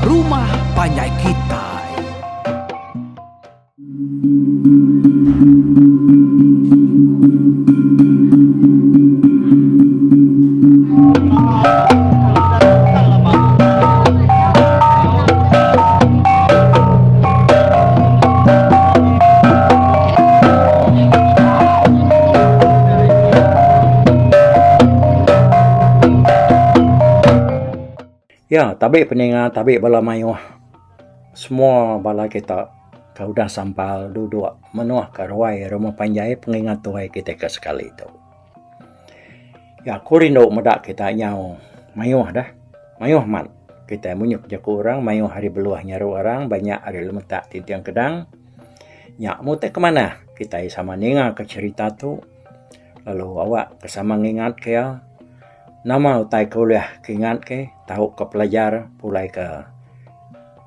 rumah panjai kitai. Ya, tabi peninga tabi bala mayuh semua bala kita ke udah sampal duduk menuh ka ruai rumah panjai pengingat tuai kita ke sekali tu. Ya aku rindu meda kita nyau mayuh dah. Mayuh mat kitai munyi ku jaku orang mayuh ari beluh nyaru orang banyak ari lemetak tinting kedang. Nya mung ti ke manah kitai sama ninga ka cherita tu lalu awak ke sama ngingat ke iya. Nama utai ke ulih ke ingat ke tau ke pelajar pulai ke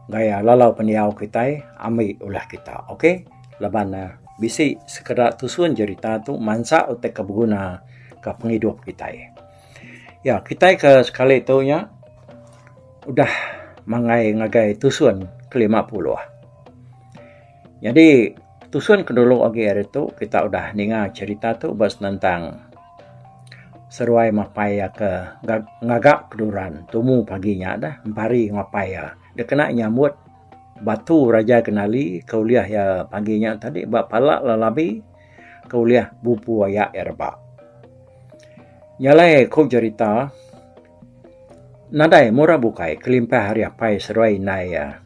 gaya lalau pendiau kitai ambi ulih kita ok laban ne bisi sekeda tusun jerita tu mansa utai ke beguna ke pengidup kitai. Ya kitai ke sekali tu nya udah manggai ngagai tusun ke 50. Nyadi tusun ke dulu agi ari tu kita udah ninga cherita tu ba senentang seruai mapai iya ke ngaga keduran tumu pagi nya dah empari mapai iya dikena nyambut batu Raja Genali ke ulih iya pagi nya tadi ba pala lelabi ke ulih bubu aya iya reba. Nya alai ku jerita nadai mura bukai kelimpah ari apai seruai indai iya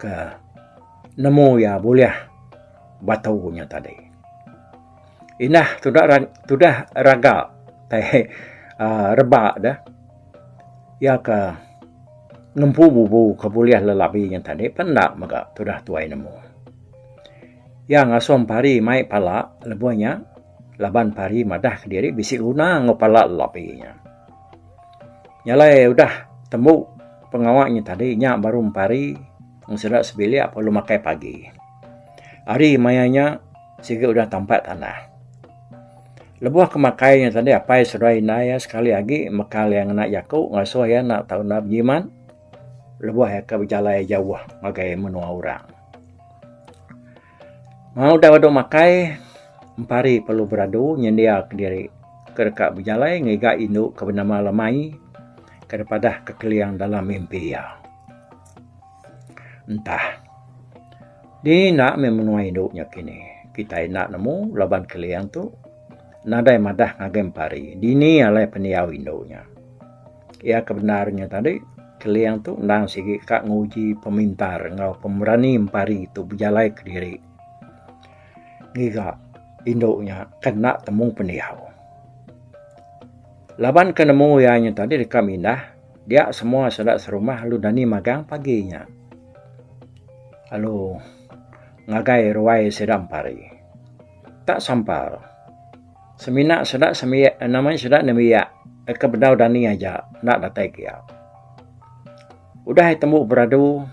ke nemu iya bulih batu nya tadi. Indah tuda tudah raga tai uhh reba deh iya ke ngempu bubu ke bulih lelabi nya tadi pen enda mega tudah tuai nemu. Iya ngasuh pari mai pala lebuh nya laban pari madah kediri bisi guna enggau pala lelabi nya. Nya alai udah tembu pengawa nya tadi nya baru pari mung sida sebilik perlu makai pagi. Ari maya nya. Sigi udah tampak tanah. Lebuh ke makai nya tadi apai seduai indai iya sekali agi mekal iya ngena jaku ngasuh iya enda tau enda bejimat lebuh iya ke bejalai jauh ngagai menua orang. Mau udah badu makai empari perlu beradu nyendia kediri ke deka bejalai ngiga indu ke benama Lemai ke dipadah ke Keling dalam mimpi iya. Entah. Di enda meh menua indu nya kini. Kitai enda nemu laban Keling tu nadai madah ngagai Empari dini alai pendiau indu nya. Iya ke bendar nya tadi Keling tu endang sigi ka nguji pemintar enggau pemerani Empari tu bejalai kediri ngiga indu nya ke enda temu pendiau. Laban ke nemu iya nya tadi deka mindah dia semua sida serumah lalu dani magang pagi nya. Lalu ngagai ruai sida empari. Tak sampal. Semina sida semiak nama sida nembiak ke bedau dani aja enda datai kia. Udah tembu beradu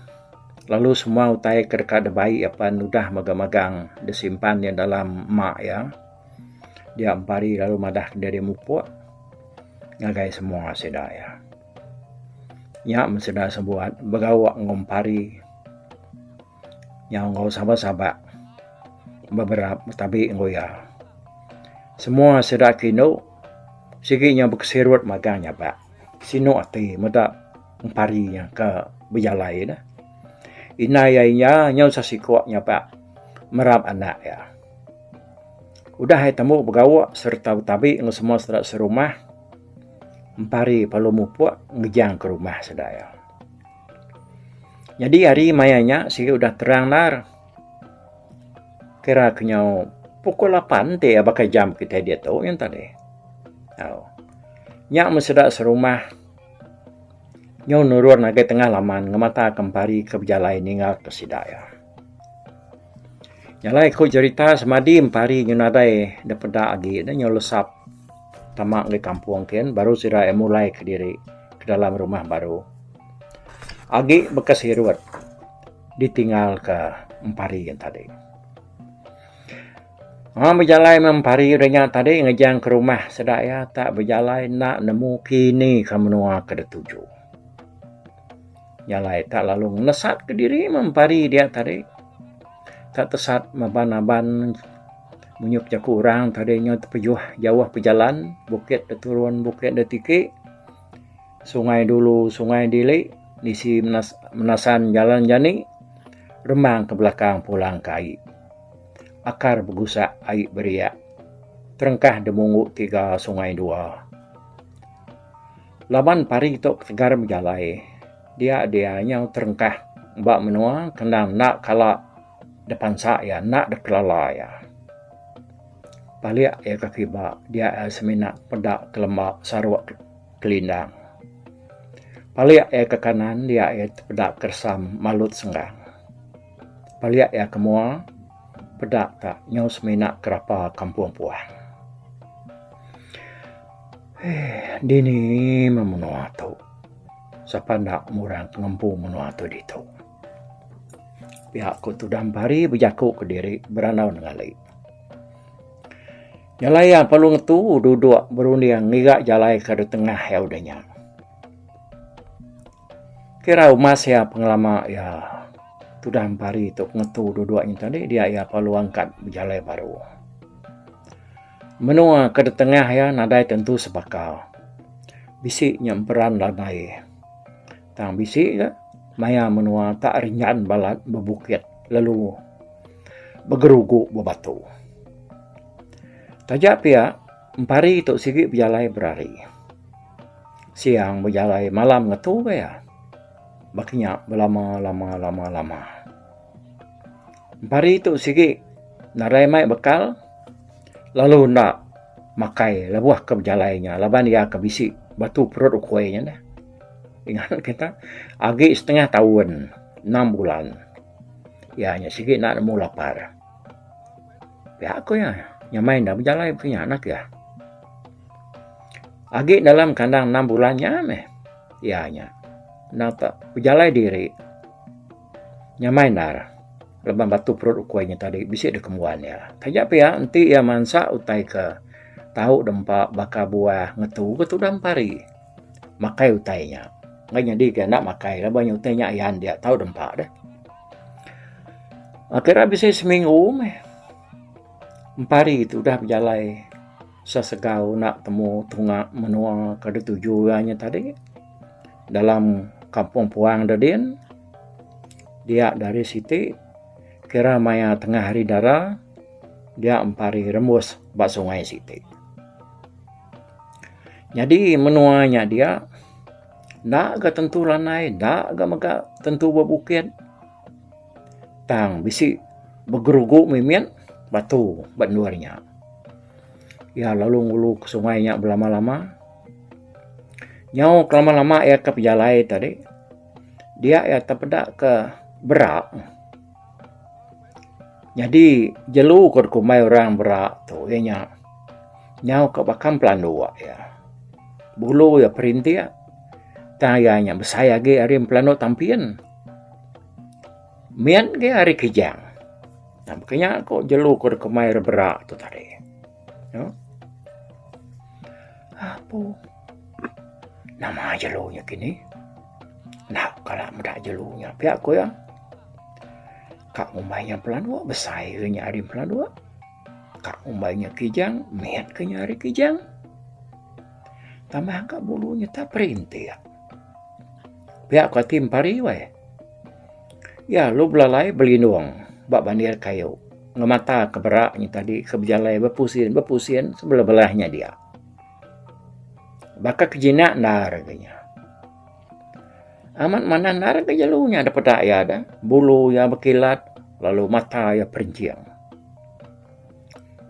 lalu semua utai ke deka dibai apan udah magang-magang disimpan iya dalam ma iya. Dia empari lalu madah diri mupuk ngagai semua sida iya. Nya meh sida sebuat begauk enggau empari nyau enggau sabak-sabak beberap betabi enggau iya. Semua sida ke indu sigi nyau bekesirut magang nyabak sinu ati meda empari nya ke bejalai ne. Indai iya inya nyau sesiko nyabak merap anak iya. Udah iya tembu begauk sereta betabi enggau semua sida serumah. Empari perlu mupuk ngejang ke rumah sida iya. Nyadi hari maya nya sigi udah terang endar. Kira ke nyau pukul lapan ti baka jam kitai diatu nyen tadi. Au. Nya meh sida serumah nyau nurun ngagai tengah laman ngemata ke empari ke bejalai ninggal ke sida iya. Nya alai ku jerita semadi empari nyu nadai da peda agi ne nyau lesap. Tama ngagai kampung kin baru sida iya mulai kediri ke dalam rumah baru. Agi baka sirut ditinggal ka empari yen tadi. Wang bejalai meh empari udah nya tadi ngejang ke rumah sida iya tak bejalai enda nemu kini ka menua ke dituju. Nya alai tak lalu ngenesat kediri meh empari dia tadi. Tak tesat meban-aban munyi pejaku orang tadi nyau tepejuh jauh pejalan bukit da turun bukit da tiki sungai dulu sungai dili nisi menasan jalan jani remang ke belakang pulang ke ai. Akar begusak ai beriak terengkah da munggu tiga sungai dua. Laban pari tu ketegar bejalai dia dia nyau terengkah ba menua ke endang enda kala dipansa iya enda dikelala iya. Palik iya ke kiba dia iya semina peda kelema saruk kelindang. Palik iya ke kanan dia iya tepeda keresam malut senggang. Palik iya ke mua peda ka nyau semina kerapa kampung puang. Eeh dini meh menua tu. Sapa enda murang ngempu menua tu ditu. Pia ku tudah empari bejaku kediri berandau nengali. Jalai iya perlu ngetu duduk berunding ngiga jalai ke ditengah iya udah nya. Kira umas iya pengelama iya tudah empari tu ngetu duduk nya tadi dia iya perlu angkat bejalai baru. Menua ke ditengah iya nadai tentu sebaka. Bisi nya emperan ladai. Tang bisi ga maya menua tak rinjan balat bebukit lalu begerugu bebatu. Taja pia empari tu sigi bejalai berari. Siang bejalai malam ngetu ga iya. Baka nya belama lama lama lama. Empari tu sigi nadai mai bekal lalu enda makai lebuh ke bejalai nya laban iya ke bisi batu perut ukui nya neh. Ingat kita agi setengah taun enam bulan iya nya sigi enda nemu lapar. Pia ku iya nyamai enda bejalai ku iya anak iya. Agi dalam kandang enam bulan nya meh iya nya enda bejalai diri. Nyamai endar laban batu perut ukui nya tadi bisi dikembuan iya. Taja pia enti iya mansa utai ke tau dempa baka buah ngetu ke tudah empari makai utai nya. Enggai nyadi ke enda makai laban utai nya ayan dia tau dempa deh. Kira bisi seminggu meh empari tudah bejalai sesegau enda temu tunga menua ke dituju iya nya tadi. Dalam kampung puang da din dia dari siti kira maya tengah hari dara dia empari rembus ba sungai siti. Nyadi menua nya dia enda ga tentu landai enda ga mega tentu bebukit tang bisi begerugu mimit batu ba endur nya. Iya lalu ngulu ke sungai nya belama-lama. Nyau kelama-lama iya ke pejalai tadi dia iya tepeda ke bera. Nyadi jelu ke dikumbai orang bera tu iya nya nyau ka baka empelanduk iya. Bulu iya perintik tang iya nya besai agi ari empelanduk tampin. Mit agi ari kijang. Baka nya ko jelu ke dikumbai bera tu tadi. Apu. Nama jelu nya kini. Enda kala meda jelu nya pia ku iya. Ka ngumbai nya pelanduk besai ke nya ari pelanduk. Ka ngumbai nya kijang mit ke nya ari kijang. Tambah ka bulu nya tak perintik. Pia ku ati empari weh. Iya lalu belalai belindung ba bandir kayu ngemata ke bera nya tadi ke bejalai bepusin bepusin sebelah belah nya dia. Baka ke jinak endar ga nya. Amat manah endar ga jelu nya da peda iya da. Bulu iya bekilat lalu mata iya perenching.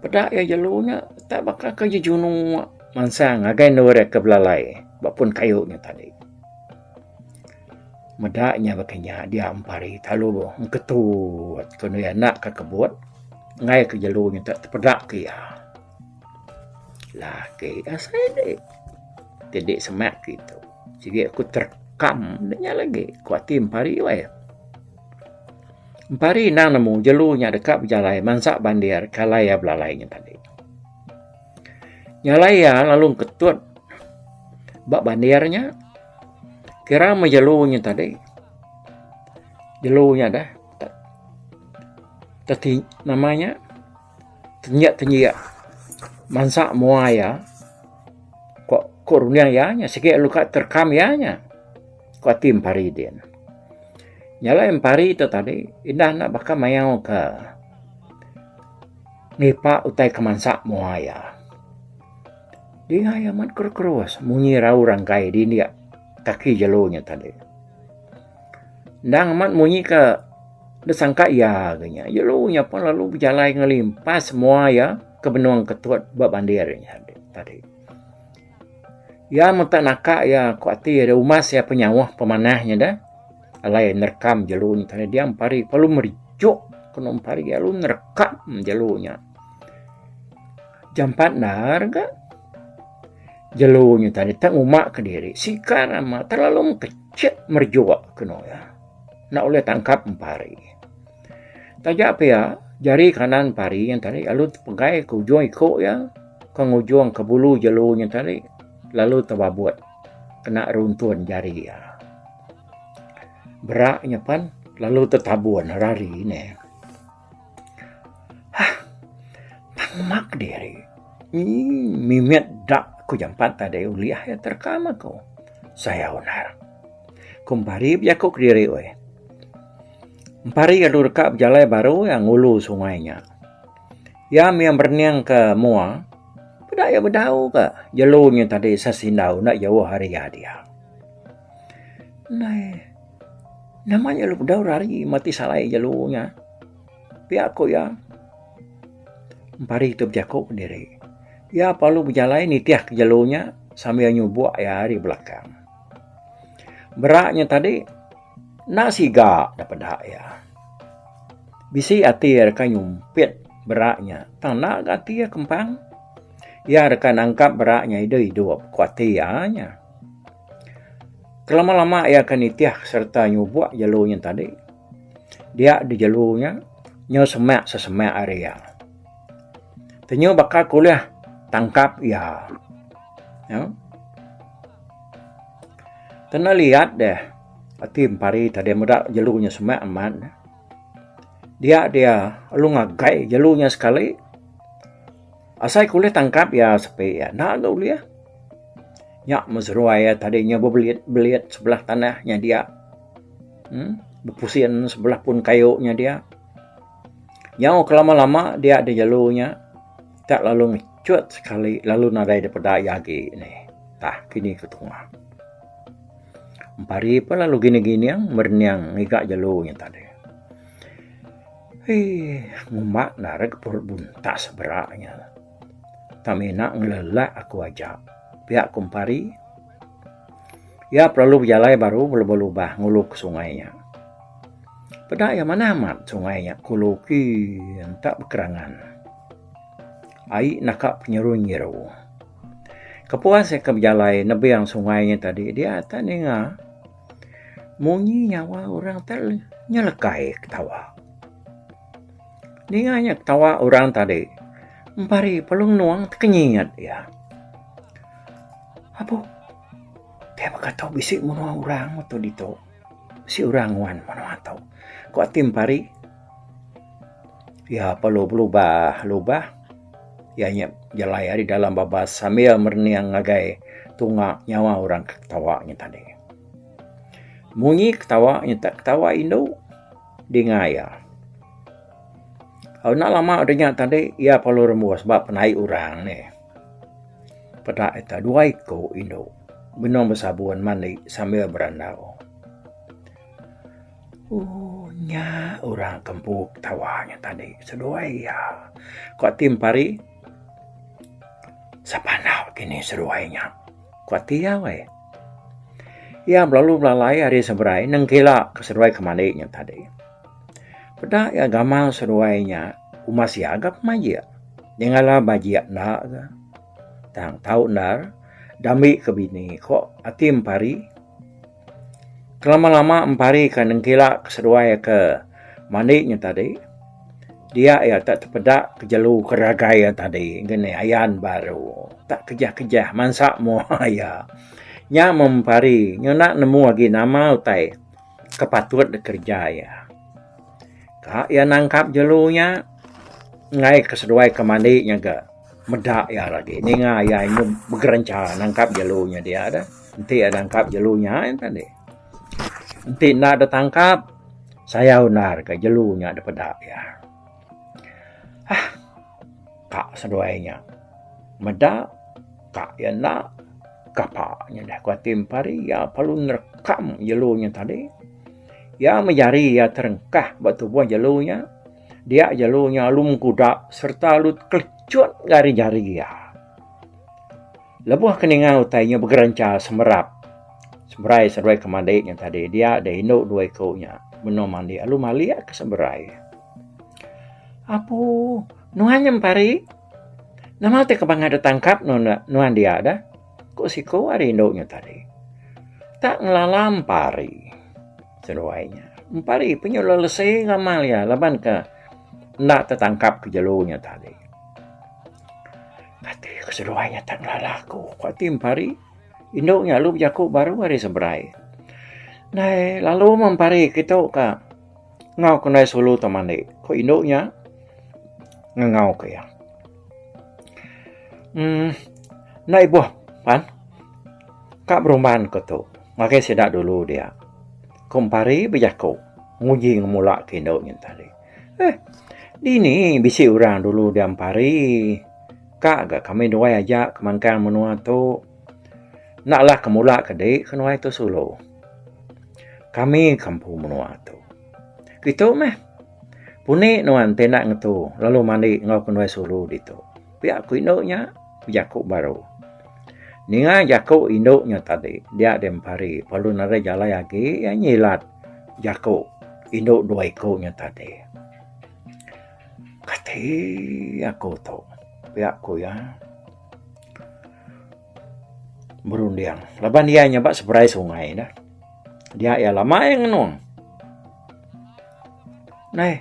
Peda iya jelu nya tak baka ke jejunu mansang ngagai endur iya ke belalai ba pun kayu nya tadi. Meda nya baka nya dia empari lalu engketut ke anu iya enda ka kebut enggai ke jelu nya tepeda ke iya. Lagi asai di ti di semak kitu sigi aku terekam ne nya lagi ku ati empari weh. Empari endang nemu jelu nya deka bejalai mansa bandir ke alai iya belalai nya tadi. Nya alai iya lalu engketut ba bandir nya. Kira meh jelu nya tadi. Jelu nya deh teti nama nya tenjik tenjik mansa mua iya ko ko runding iya nya sigi lalu ka terekam iya nya ku ati empari din. Nya alai empari tu tadi indah ne baka mayau ke ngipa utai ke mansa mua iya. Dinga iya amat kerus kerus munyi rau rangkai dindik kaki jelu nya tadi. Endang amat munyi ke disangka iya ga nya. Jelu nya pun lalu bejalai ngelimpas mua iya ke benung ketut ba bandir nya tadi. Iya meta naka iya ku ati iya umas iya penyauh pemanah nya deh alai nerekam jelu nya tadi dia empari perlu merijuk kenu empari lalu nerekam jelu nya. Jampat endar ga jelu nya tadi tak nguma kediri sikar amat terlalu mekecit merejuk kenu iya enda ulih tangkap empari. Taja pia jari kanan empari nya tadi lalu tepegai ke ujung iko iya ke ngujung ke bulu jelu nya tadi lalu tebabut kena runtun jari iya. Bera nya pan lalu tetabun rari ne. Hah pangmak diri eee mimit da ku jampat tadi ulih iya terekam aku. Sayau endar. Ku empari bejaku kediri weh. Empari lalu deka bejalai baru iya ngulu sungai nya. Iya mih merening ke mua peda iya bedau ka jelu nya tadi sesindau enda jauh ari iya dia. Ndai nama nya lalu bedau rari mati salai jelu nya pia ku iya. Empari tu bejaku kediri. Iya perlu bejalai nitih ke jelu nya sambil nyubok iya ari belakang. Bera nya tadi enda siga da peda iya. Bisi ati iya deka nyumpit bera nya tang enda ga ati iya kempang. Iya deka nangkap bera nya idup idup ku ati iya nya. Kelama lama iya ke nitih sereta nyubok jelu nya tadi dia deh jelu nya nyau semak sesemak ari iya. Tenyu baka ke ulih tangkap iya. Kena liat deh ati empari tadi meda jelu nya semak amat ne. Dia dia lalu ngagai jelu nya sekali asai ke ulih tangkap iya sepi iya enda ga ulih. Nya meh seduai iya tadi nya bebelit belit sebelah tanah nya dia uhh bepusin sebelah pun kayu nya dia. Nyau ke lama lama dia da jelu nya tak lalu ngechut sekali lalu nadai da peda iya agi nih tah kini ke tunga. Empari pun lalu gining gining merening ngiga jelu nya tadi. Eii ngumba narik perut buntas bera nya. Tang mina ngelelak aku aja pia ku Empari. Iya perlu bejalai baru belubah-lubah ngulu ke sungai nya. Peda iya manah amat sungai nya kulu kin enta bekerangan. Ai naka penyeru-nyeru. Kepuas iya ke bejalai nebing sungai nya tadi dia tak ninga munyi nyawa orang te nyelekai ketawa. Ninga nya ketawa orang tadi, empari perlu ngenung tekenyit iya. Apu, kai baka tu bisi menua orang metu ditu. Bisi orang nguan menua tu. Ku ati empari, iya perlu belubah lubah iya nya bejalai ari dalam babas sambil merening ngagai tunga nyawa orang ke ketawa nya tadi. Munyi ketawa nya tak ketawa indu. Dinga iya. Enda lama udah nya tadi iya perlu rembus ba penaik orang nih. Peda ita dua iku indu benung besabun mandi sambil berandau. Ooh nya orang ke empu ketawa nya tadi seduai iya. Ku ati empari sapa enda kini seduai nya. Ku ati iya weh. Iya belalu belalai ari seberai nengkila ke seduai ke mandi nya tadi. Peda iya gamal seduai nya umas iya ga pemajik. Nyengala bajik enda ga. Tang tau endar dambi ke bini ko ati empari. Kelama lama empari ke nengkila ke seduai ke mandi nya tadi dia iya tak tepeda ke jelu ke ragai iya tadi ngini ayan baru tak kejah kejah mansa mua iya. Nya meh empari nyau enda nemu agi nama utai. ke patut dikereja iya. Ka iya nangkap jelu nya enggai ke seduai ke mandi nya ga meda iya lagi ninga iya indu begerencha nangkap jelu nya dia dah. Enti iya nangkap jelu nya tadi. Enti enda ditangkap sayau endar ga jelu nya dipeda iya. Hah ka seduai nya meda ka iya enda kapa nya deh ku ati empari iya perlu nerekam jelu nya tadi. Iya meh jari iya terengkah ba tubuh jelu nya dia jelu nya lalu mengkuda sereta lalu kelechut ga ari jari iya. Lebuh ke ninga utai nya begerencha semerap seberai seduai ke mandi nya tadi dia deh indu dua iku nya benung mandi lalu malik ke seberai. Apu nuan nya empari nama ti ke bangat ditangkap nuan dia deh. Ku siku ari indu nya tadi. Tak ngelala empari seduai nya. Empari penyu lelesi ngamal iya laban ke enda tetangkap ke jelu nya tadi. Kati ke seduai nya tak ngelala aku ku ati empari. Indu nya lalu bejaku baru ari seberai. Ndai lalu meh empari kitu ka enggau ke ndai sulu tu mandi ku indu nya ngangau ke iya. Uhh enda ibuh pan ka berumban ku tu ngagai sida dulu dia. Ku Empari bejaku nguji ngemula ke indu nyin tadi. Eh dini bisi orang dulu dia Empari ka ga kami duai aja ke mangkang menua tu. Enda lah ke mula ke di ke nuai tu sulu. Kami ke empu menua tu. Kitu meh. Puni nuan ti enda ngetu lalu mandi enggau kenduai sulu ditu. Pia ku indu nya bejaku baru. Ninga jaku indu nya tadi dia deh empari perlu nadai jalai agi iya nyilat jaku indu dua iku nya tadi. Kati aku tu pia ku iya berunding laban iya nya ba seberai sungai dah. Dia iya lama iya ngenung. Nai,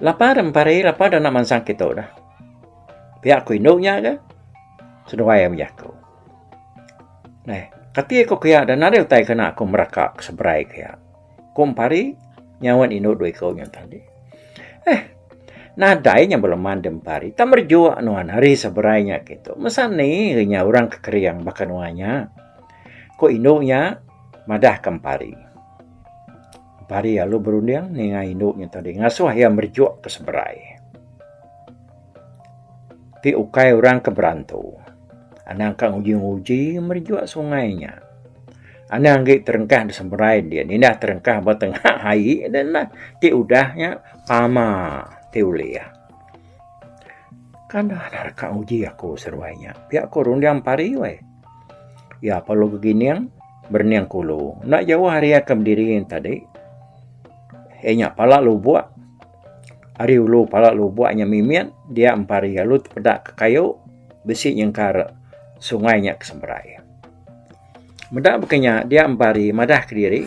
lapa da empari lapa da anak mansang kitu dah. Pia ku indu nya ga seduai iya bejaku. Nai, kati aku kiya da nadai utai kena aku meraka ke seberai kiya. Ku empari nyaut indu dua iku nya tadi. Eh, nadai nya beleman da empari. Tak merejuk nuan ari seberai nya kitu. Mesa ni nya orang ke kering baka nuan nya. Ku indu nya madah ke empari. Pari lalu berunding ninga indu nya tadi ngasuh iya merejuk ke seberai. Ti ukai orang ke berantu. Anang ka nguji-nguji merejuk sungai nya. Anang agi terengkah da seberai din indah terengkah ba tengah ai din lah ti udah nya pama ti ulih. Kan dah ka nguji aku seduai nya. Pia ku runding pari weh. Iya perlu begining berening kulu. Enda jauh ari iya ke bediri nya tadi iya nya pala lubok ari ulu pala lubok nya mimit dia empari lalu tepeda ke kayu bisi nyengkar sungai nya ke seberai. Meda baka nya dia empari madah kediri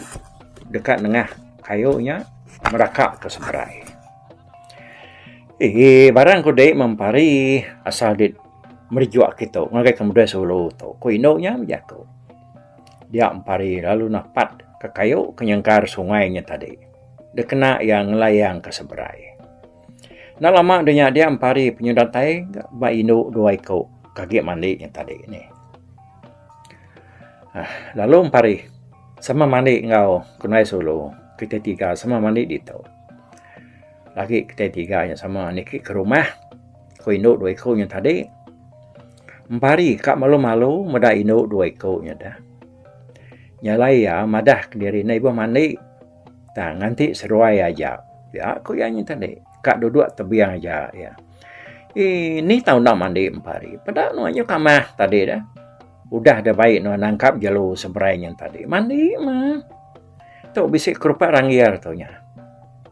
deka nengah kayu nya meraka ke seberai. Eii barang ku dei mempari asal dei merejuk kitu ngagai ke mudai sulu tu ku indu nya bejaku. Dia empari lalu napat ke kayu ke nyengkar sungai nya tadi dikena iya ngelayang ke seberai. Enda lama da nya dia empari penyu datai ga ba indu dua iku ke agi mandi nya tadi nih. Aaa lalu empari sama mandi enggau kenai sulu kitai tiga sama mandi ditu. Lagi kitai tiga nya sama niki ke rumah ku indu dua iku nya tadi. Empari ka malu malu meda indu dua iku nya dah. Nya alai iya madah kediri enda ibuh mandi tang nganti seduai aja. Pia ku iya nya tadi ka duduk tebing aja iya. Eii nih tau enda mandi empari peda nuan nyau kamah tadi dah. Udah da bai nuan nangkap jelu seberai nya tadi mandi mah. Tu bisi kerupak ranggir tu nya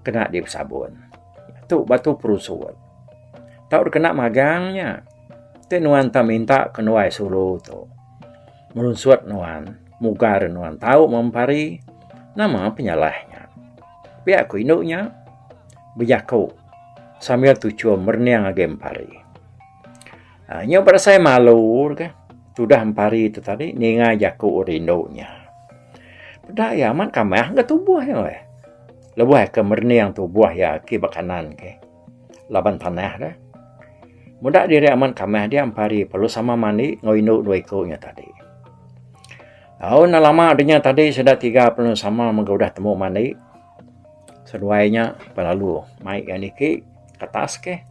kena di besabun. Tu batu perusut. Tau dikena magang nya. Ti nuan tau minta kenuai sulu tu. Merunsut nuan, mugar nuan tau mempari nama penyalah nya. Pia ku indu nya bejaku sambil tuchum merening agi empari. Aaa Nyau berasai malu ka tudah empari tu tadi ninga jaku rindu nya. Peda iya amat kamah ga tubuh iya weh. Lebuh iya ke merening tubuh iya ke ba kanan ke laban tanah deh. Meda diri amat kamah dia empari perlu sama mandi enggau indu dua iku nya tadi. Au enda lama dinya tadi sida tiga perlu sama mega udah temu mandi. Seduai nya lalu mai iya niki ke atas ke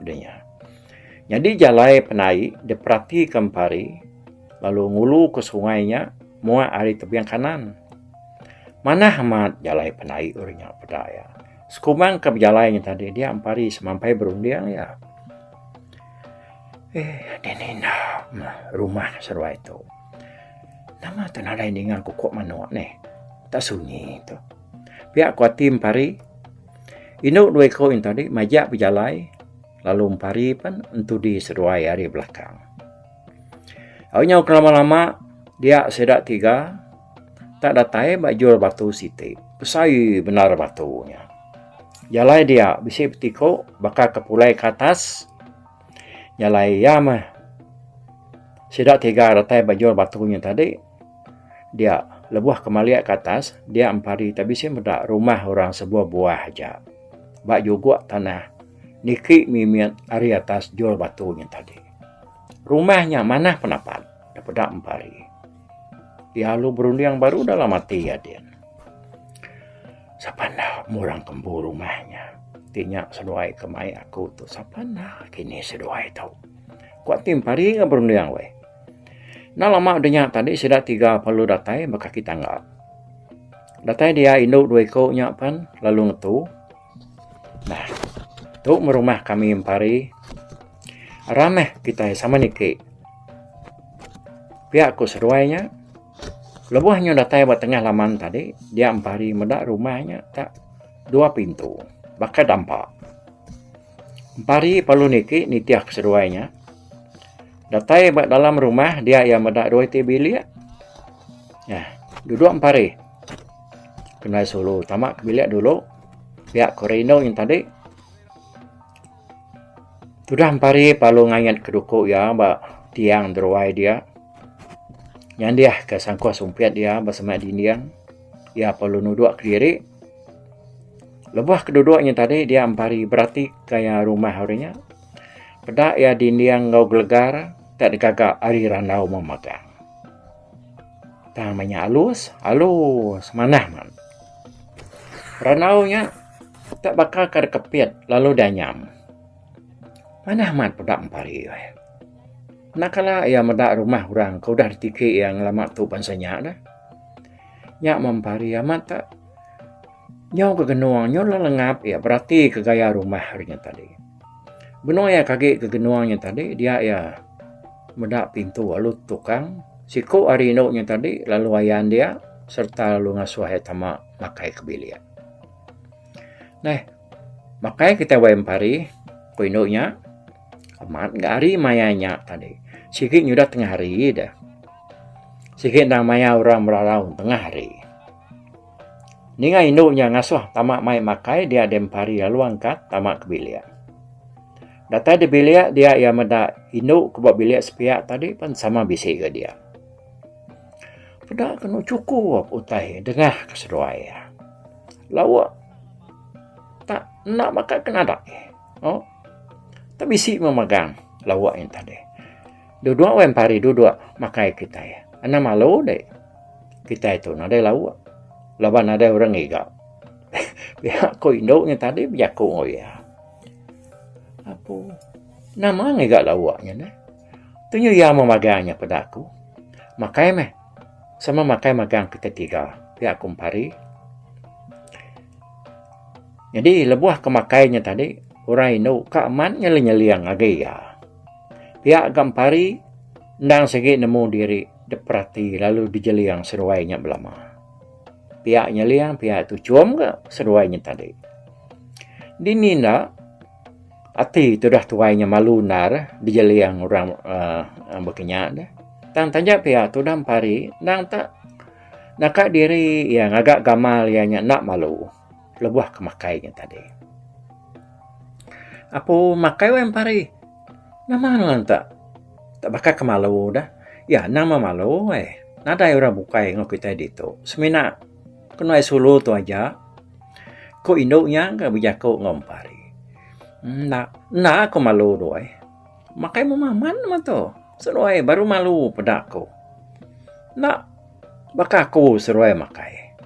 udah nya. Nyadi jalai penai diperatika empari lalu ngulu ke sungai nya muak ari tebing kanan. Manah amat jalai penai orang nya peda iya. Sekumbang ke bejalai nya tadi dia empari semampai berunding iya. Eh dini enda rumah seduai tu. Nama tu nadai ninga kukuk manuk neh. Tak sunyi tu. Pia ku ati empari indu dua iku nya tadi majak bejalai lalu empari pen entudi seduai ari belakang. Au nyau ke lama-lama dia sida tiga tak datai ba jul batu siti. Besai bendar batu nya. Jalai dia bisi betiku baka ke pulai ke atas. Jalai iya meh sida tiga datai ba jul batu nya tadi dia lebuh ke malik ke atas dia empari tak bisi meda rumah orang sebuah buah aja ba jugok tanah niki mimit ari atas jul batu nya tadi. Rumah nya manah penapat da peda empari. Iya lalu berunding baru dalam ati iya din. Sapa enda murang kembu rumah nya ti nya seduai ke mai aku tu sapa enda kini seduai tu. Ku ati empari ga berunding weh. Enda lama udah nya tadi sida tiga perlu datai ba kaki tangga. Datai dia indu dua iku nya pen lalu ngetu. Nah, tu meh rumah kami empari. Aram meh kitai sama niki. Pia ku seduai nya, lebuh nyu datai ba tengah laman tadi, dia empari meda rumah nya tak dua pintu baka dampa. Empari perlu niki nitih ke seduai nya. Datai ba dalam rumah dia iya meda dua iti bilik. Nah, duduk empari. Kenai sulu tama ke bilik dulu pia ko rindu nya tadi. Tudah empari lalu ngayat ke duku iya ba tiang deruai dia. Nyandih ke sangkuh sumpit iya ba semak dinding. Iya perlu nuduk kediri. Lebuh ke duduk nya tadi dia empari berati gaya rumah hari nya. Peda iya dinding enggau gelegar tak digaga ari randau memagang. Tang meh nya alus, alus manah man. Randau nya tak baka ke dikepit lalu dianyam. Manah amat peda empari weh. Enda kala iya meda rumah orang ke udah ditiki iya ngelama tu bansa nya deh. Nya meh empari amat tak nyau gegenung nyau lelengap iya berati ke gaya rumah nya tadi. Benung iya ke agi gegenung nya tadi dia iya meda pintu lalu tukang siku ari indu nya tadi lalu ayan dia sereta lalu ngasuh iya tama makai ke bilik. Neh makai kitai wai empari ku indu nya amat ga hari maya nya tadi sigi nyudah tengah hari deh. Sigi endang maya orang merarau tengah hari. Ninga indu nya ngasuh tama mai makai dia deh empari lalu angkat tama ke bilik. Datai di bilik dia iya meda indu ke ba bilik sepiak tadi pen sama bisi ga dia. Peda kenu chukup utai dengah ke seduai iya. Lawa tak enda baka ke nadai. Oh. Tak bisi memagang lawa nya tadi. Duduk weh empari duduk makai kitai. Anang malu dek. Kitai tu nadai lawa laban nadai orang ngiga. Pia ku indu nya tadi bejaku enggau iya. Apu. Nama ngiga lawa nya neh. Tunyu iya memagang nya peda aku. Makai meh. Sama makai magang kitai tiga pia ku empari. Nyadi lebuh ke makai nya tadi orang indu ka amat nyeling-nyeling agi iya. Pia ga empari endang sigi nemu diri diperati lalu dijeling seduai nya belama. Pia nyeling pia tuchum ga seduai nya tadi. Dini enda ati tudah tuai nya malu endar dijeling orang uhh baka nya deh. Tang taja pia tudah empari endang tak naka diri iya ngaga gamal iya nya enda malu lebuh ke makai nya tadi. Apu makai weh empari nama nuan tak tak baka ke malu deh. Iya endang meh malu weh. Nadai orang bukai enggau kitai ditu. Semina kenuai sulu tu aja. Ku indu nya ga bejaku enggau Empari. Enda, enda aku malu tu ai. Makai meh aman meh tu. Seduai baru malu peda aku. Enda baka aku seduai makai.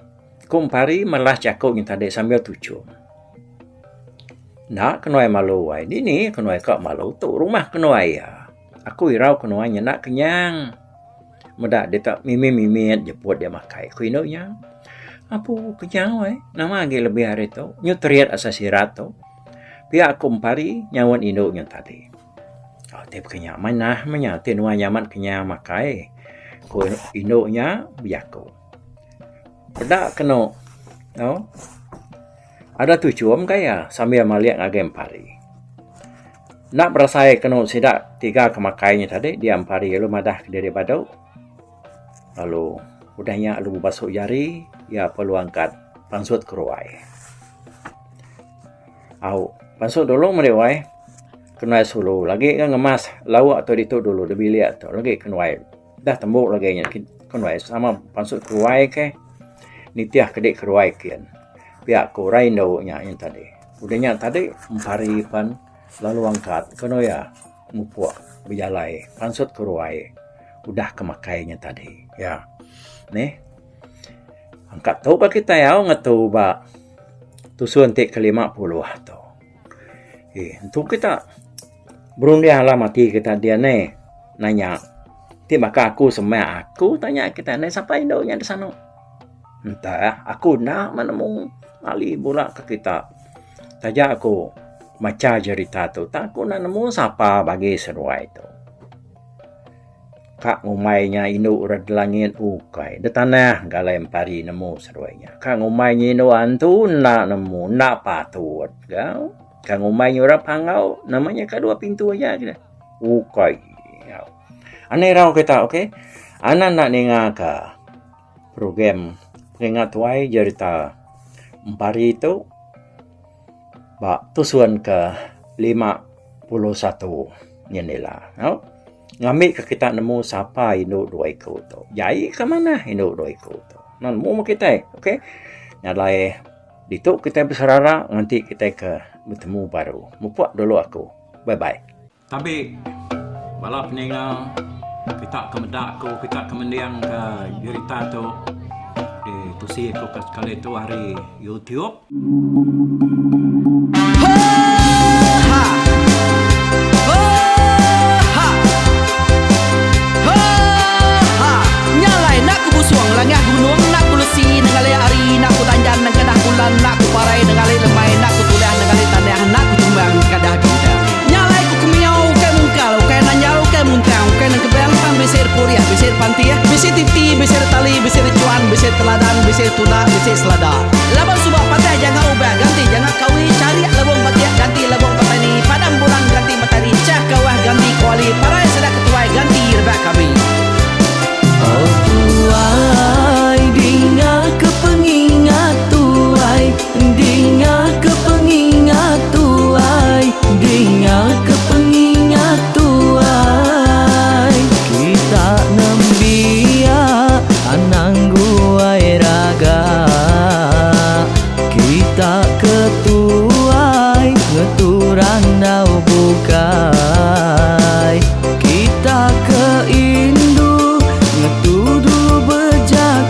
Ku Empari malas jaku nya tadi sambil tuchum. Enda kenuai malu ai. Dini kenuai ka malu tu rumah kenuai iya. Aku irau kenuai nyenda kenyang. Meda deka mimit-mimit jeput dia makai ku indu nya. Apu kenyang weh nama agi lebih ari tu nyu terit asai sirat tu. Pia ku Empari nyaut indu nya tadi. Au ti pekenya manah meh nya ti nuan nyaman kenyang makai ku indu nya bejaku. Peda kenu tau ada tuchum ka iya sambil malik ngagai empari. Enda berasai kenu sida tiga ke makai nya tadi dia empari lalu madah kediri badu lalu udah nya lalu bebasu jari iya perlu angkat pansut keruai. Au pansut dulu meri wai kenuai sulu lagi ka ngemas lauk tu ditu dulu da bilik tu lagi kenuai. Dah tembu lagi nya kenuai sama pansut keruai ke nitih ke di keruai kin. Pia ku orang indu nya nya tadi. Udah nya tadi empari pan lalu angkat kenu iya mupuk bejalai pansut keruai udah ke makai nya tadi. Ya. Nih. Angkat tu ba kitai au ngetu ba tusun ti ke 50 tu. Eh entu kita. Berunding alam ati kita dian neh nanya ti baka aku semak aku tanya kita neh sapa indu nya da sanu. Entah aku enda meh nemu ali bula ka kita. Taja aku macha jerita tu tak aku enda nemu sapa bagi seduai tu. Ka ngumbai nya indu ira da langit ukai da tanah galai empari nemu seduai nya. Ka ngumbai nya indu antu enda nemu enda patut ga. Ka ngumbai nya orang panggau nama nya ka dua pintu aja ke ukai. Anang irau kita ok. Anang enda ninga ka program pengingat tuai jerita empari tu ba tusun ke 51 nyin ila. Au ngambi ka kita nemu sapa indu dua iku tu. Jai ka manah indu dua iku tu. Nemu meh kitai ok. Nyalai. Ditu kitai beserara nganti kitai ke betemu baru. Mupuk dulu aku. Bye bye. Tabi bala peninga kita ke meda aku kita ke mending ke jerita tu di tusi aku ke sekali tu ari YouTube. Oh tuai dinga ke pengingat tuai Dinga ke pengingat tuai Dinga ke pengingat tuai Kita nembiak anang guai raga Kita ke tuai ngetu randau bukai Kita ke indu ngetu dulu bejaku.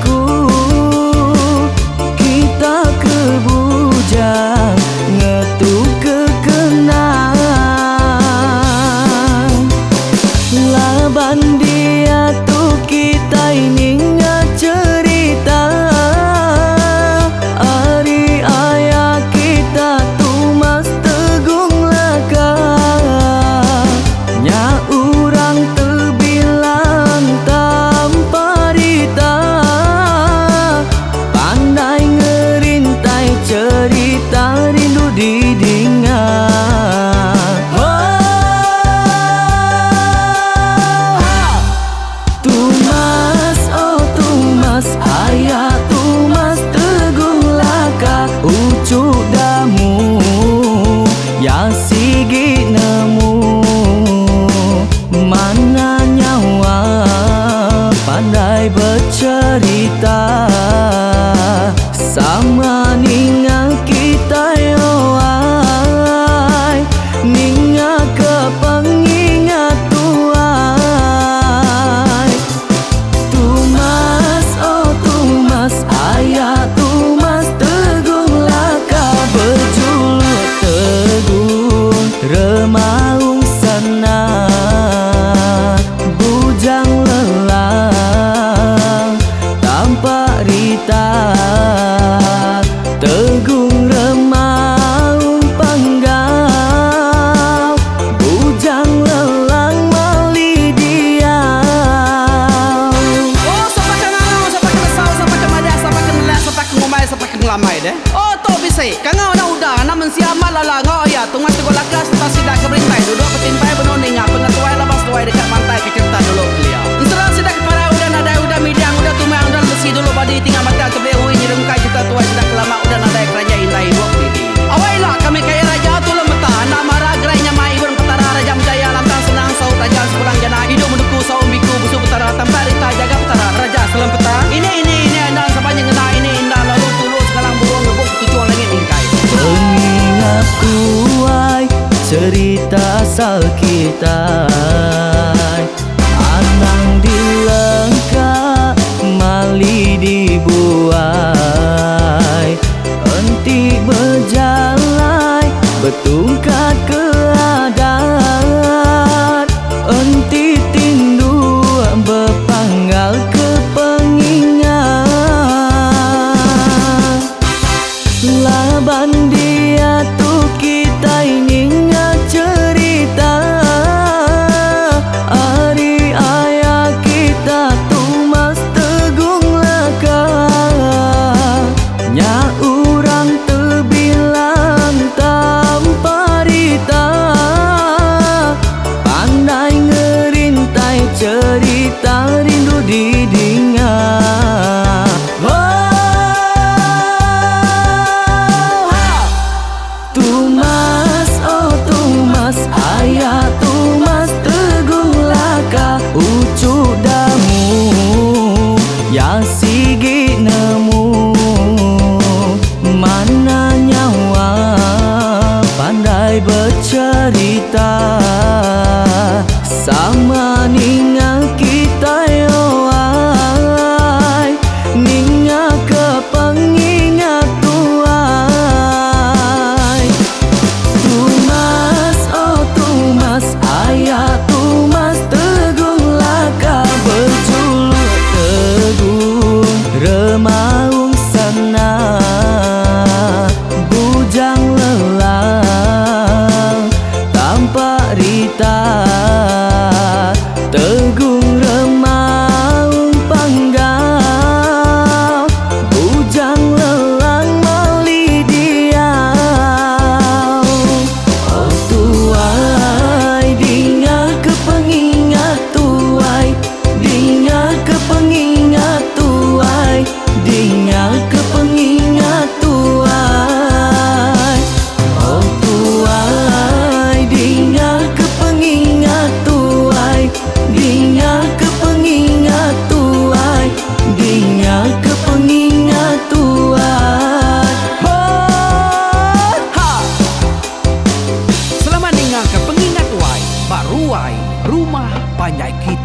ngelamai deh. Oh tu bisi. Kangau anak uda, anak mensia amat lala enggau aya Tungas Teguh Laka sereta sida ke berintai duduk betimpai benung ninga pengetuai laban seduai deka mantai ke cherita dulu kelia. Ensera sida ke parai udah nadai udah midang udah tumang udah lesi dulu badi tinggal batang tebeli ui nyerungkai cherita tuai sida ke lama udah nadai keranjai indai ibuk didi. Awai ila kami kaya raja tulung meta enda mara gerai nyamai ibun petara raja menjaya lantang senang saut raja sepulang jana idup menuku saum biku busu petara tampak rita jaga petara raja selem peta ini ini ini enda saban nyengena ini enda lalu tulu sengalang burung ngebuk ketuchung langit mingkai. Pengingat tuai cerita asal kitai Anang dilengka mali dibuai Enti bejalai betungkat ke adat Enti tinduk bepanggal ke pengingat. Laban diatu kitai ninga cherita ari aya kita Tumas Tegung Laka. Nya urang tebilang tanpa rita pandai ngerintai cherita rindu didinga. Tumas oh Tumas aya Tumas Teguh Laka uchu damu ya sigi nemu mana nyawa pandai becherita sama ninga kitai oai ninga ke pengingat tuai. Tumas oh Tumas aya Tumas Teguh Laka bejuluk Teguh Remaung Sana Bujang Lelang Tampak Rita Tegung Remaung Panggau Bujang Lelang Mali Diau. Oh tuai dinga ke pengingat tuai dinga ke pengingat tuai dinga ke pengingat tuai. Oh tuai dinga ke pengingat tuai dinga ke pengingat tuai dinga ke pengingat tuai. Ho ha! Selamat ninga ke pengingat tuai ba ruai rumah panjai kita.